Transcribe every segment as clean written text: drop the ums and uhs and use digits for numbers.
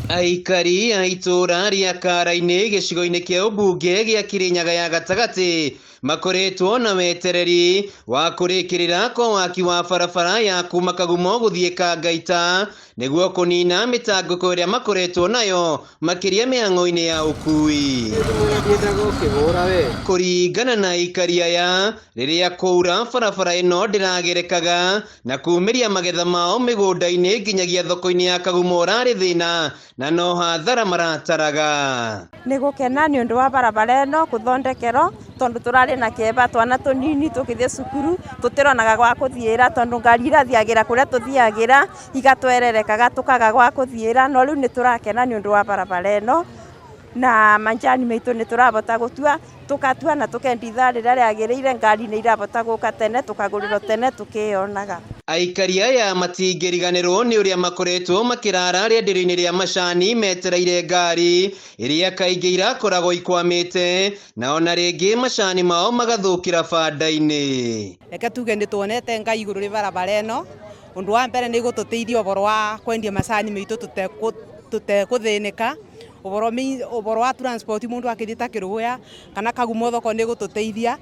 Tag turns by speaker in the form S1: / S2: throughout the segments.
S1: Aikari a itũũra rĩa Karainĩ gĩcigo-inĩ kĩa ũmbunge gĩa Kĩrĩnyaga ya gatagatĩ makoretwo na wetereri wa kũrĩkĩrĩra kwa waki wa barabara ya kuma Kagumo gũthiĩ Kangaita nĩguo kũnina mĩtangĩko ĩrĩa makoretwo nayo makĩria mĩhang'o-inĩ ya ũkui. Kũringana na aikari aya, rĩrĩa kwaura barabara ĩno ndĩragerekaga na kumĩria magetha mao mĩgũnda-inĩ nginyagia thoko-inĩ ya Kagumo ũrarĩ thĩna na no hathara marataraga.
S2: Nĩ gũkena nĩ ũndũ wa barabara ĩno kũthondekerwo tondũ tũrarĩ na kĩeva twana tũnini tũgĩthiĩ cukuru tũtironaga gwa kũthiĩra tondũ ngari irathiagĩra kũrĩa tũthiagĩra igatwererekaga tũkaga gwa kũthiĩra no rĩu nĩ tũrakena nĩ ũndũ wa barabara ĩno na manjani maitũ nĩ tũrabota gũtua tũkatua na tũkendia ithaa rĩrĩa rĩagĩrĩire ngari nĩ irabota gũka tene tũkagũrĩrwo tene tũkĩyonaga.
S1: Aikari aya matingĩriganĩrwo nĩ ũrĩa makoretwo makĩrara rĩenderio-inĩ rĩa macani metereire ngari iria kaingĩ irakoragwo ikwamĩte na ona rĩngĩ macani mao magathũkĩra banda-inĩ.
S3: Reke tuge nĩ tuonete Ngai igũrũ rĩ barabara ĩno. Ũndũ wa mbere nĩ ĩgũtũteithia ũboro wa kwendia macani maitũ tũtekũthĩnĩka. Ũboro wa transport mũndũ akĩthiĩ ta Kĩrũgũya kana Kagumo thoko nĩ ĩgũtũteithia.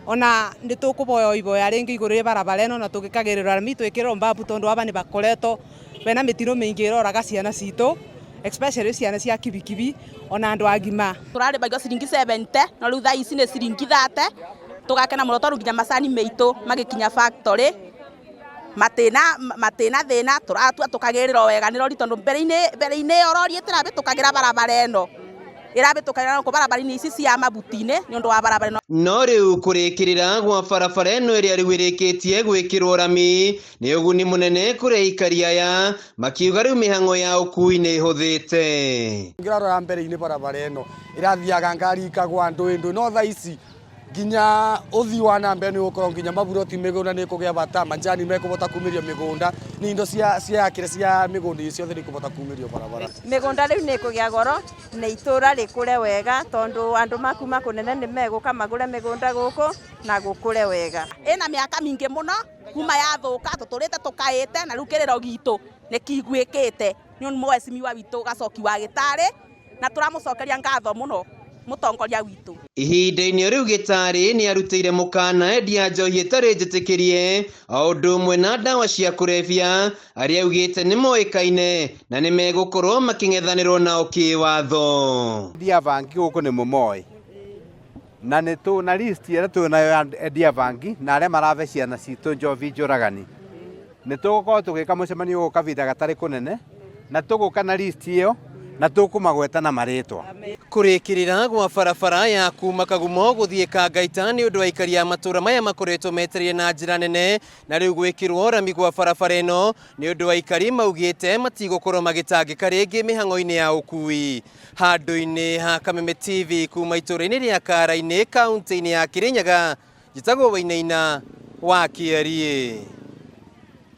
S3: Ona nĩ tũkũboya iboya rĩngĩ igũrũ rĩ barabara ĩno na tũgĩkagĩrĩrwo rami twĩkĩrĩrwo mbabu tondũ aba nĩ bakoretwo bena mĩtino mĩingĩ ĩroraga ciana citũ especially ciana cia kibikibi ona andũ agima.
S4: Tũrarĩbagio ciringi 70 no rĩu thaa ici nĩ ciringi 30 tũgakena mũno tondũ nginya macani maitũ magĩkinya factory matina matina thĩna tũratua tũkagĩrĩrwo wega nĩ rori tondũ mbere-inĩ ĩyo rori ĩtirabĩtũkagĩra barabara ĩno ĩrabĩtũkagĩra gũkũ barabara-inĩ ici cia mabuti-inĩ nĩ ũndũ wa barabara ĩno.
S1: No rĩu kũrĩkĩrĩra gwa barabara ĩno ĩrĩa rĩu ĩrĩkĩtie gwĩkĩrwo rami nĩ ũguni mũnene kũrĩ aikari aya makiuga rĩu mĩhang'o ya ũkui nĩ ĩhũthĩte.
S5: Ngĩrora mbere-inĩ barabara ĩno ĩrathiaga ngari ikagwa ndũĩ ndũĩ no thaa ici nginya ũthii wa na mbere nĩ ũgũkorwo nginya maburoti mĩgũnda nĩ ĩkũgĩa bata manjani mekũbota kumĩrio mĩgũnda nĩ indo cia cia kĩrĩa cia mĩgũnda ciothe nĩ ikũbota kumĩrio barabara.
S2: Mĩgũnda rĩu nĩ ĩkũgĩa goro na itũũra rĩkũre wega tondũ andũ makuma kũnene nĩ megũka magũre mĩgũnda gũkũ na gũkũre wega.
S4: Ĩna mĩaka mĩingĩ mũno kuma yathũka tũtũrĩte tũkaĩte na rĩu kĩrĩro gitũ nĩ kĩiguĩkĩte nĩ mheshimiwa witũ Gacoki wa Gĩtarĩ na tũramũcokeria ngatho mũno mũtongoria witũ.
S1: Ihinda-inĩ rĩu Gĩtarĩ nĩ arutĩire mũkana endia njohi ĩtarĩ njĩtĩkĩrie o ũndũ ũmwe na ndawa cia kũrebia arĩa augĩte nĩ moĩkaine na nĩ megũkorwo makĩng'ethanĩrwo nao kĩwatho.
S6: Endia bangi gũkũ nĩ mũmoĩ na nĩ tũ na list ĩrĩa twĩ nayo ya endia bangi na arĩa marabe ciana citũ njobi njũragani. Nĩ tũgũkorwo tũgĩka mũcemanio gũkũ kahinda gatarĩ kũnene na tũgũka na list ĩyo na tũkũmagweta na marĩtwa.
S1: Kũrĩkĩrĩra gwa barabara ya kuma Kagumo gũthiĩ Kangaita nĩ ũndũ wa aikari a matũũra maya makoretwo metereire na njĩra nene na rĩu gwĩkĩrwo rami gwa barabara ĩno nĩ ũndũ wa aikari maugĩte matigũkorwo magĩtangĩka rĩngĩ mĩhang'o-inĩ ya ũkui. Handũ-inĩ ha Kameme TV kuma itũũra-inĩ rĩa Karainĩ kaunti-inĩ ya Kĩrĩnyaga, njĩtagwo Wainaina wa Kĩariĩ.